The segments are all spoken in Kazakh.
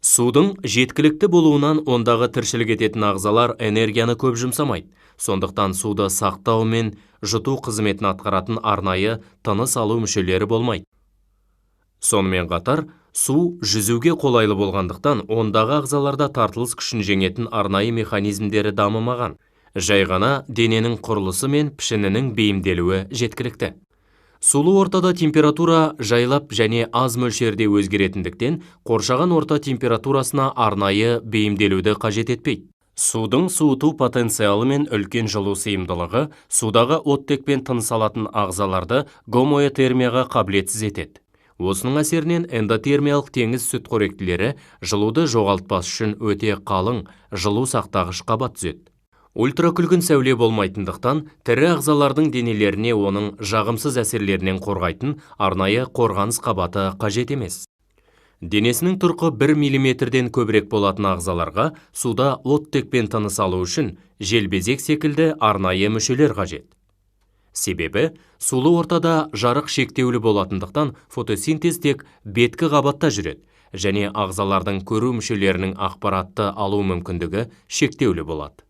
Судың жеткілікті болуынан ондағы тіршілік ететін ағзалар энергияны көп жұмсамайды. Сондықтан суды сақтау мен жұту қызметін атқаратын арнайы тыныс алу мүшелері болмайды. Сонымен қатар, су жүзуге қолайлы болғандықтан, ондағы ағзаларда тартылыс күшін жеңетін арнайы механизмдері дамымаған. Жай ғана дененің құрылысы мен пішінінің бейімделуі жеткілікті. Сулы ортада температура жайлап және аз мөлшерде өзгеретіндіктен, қоршаған орта температурасына арнайы бейімделуді қажет етпейді. Судың суыту потенциалы мен үлкен жылу сыйымдылығы судағы оттекпен тыныс алатын ағзаларды гомойотермияға қабілетсіз етеді. Осының әсерінен эндотермиялық теңіз сүтқоректілері жылуды жоғалтпас үшін өте қалың жылу сақтағыш қабат түзеді. Ультракүлгін сәуле болмайтындықтан, тірі ағзалардың денелеріне оның жағымсыз әсерлерінен қорғайтын арнайы қорғаныс қабаты қажет емес. Денесінің тұрқы 1 миллиметрден көбірек болатын ағзаларға суда оттекпен тыныс алу үшін желбезек секілді арнайы мүшелер қажет. Себебі сулы ортада жарық шектеулі болатындықтан, фотосинтез тек беткі қабатта жүреді және ағзалардың көру мүшелерінің ақпаратты алу мүмкіндігі шектеулі болады.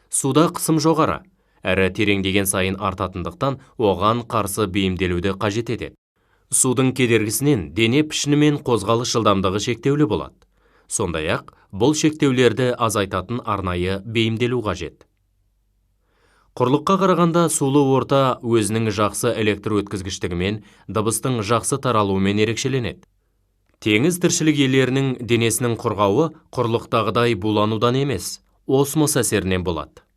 Суда қысым жоғары, әрі тереңдеген сайын артатындықтан, оған қарсы бейімделуді қажет етеді. Судың кедергісінен дене пішіні мен қозғалыс жылдамдығы шектеулі болады. Сондай-ақ, бұл шектеулерді азайтатын арнайы бейімделу қажет. Құрлыққа қарағанда сулы орта өзінің жақсы электр өткізгіштігімен, дыбыстың жақсы таралуымен ерекшеленеді. Теңіз тіршілік иелерінің денесінің құрғауы құрлықтағыдай буланудан емес, осмос әсерінен болады.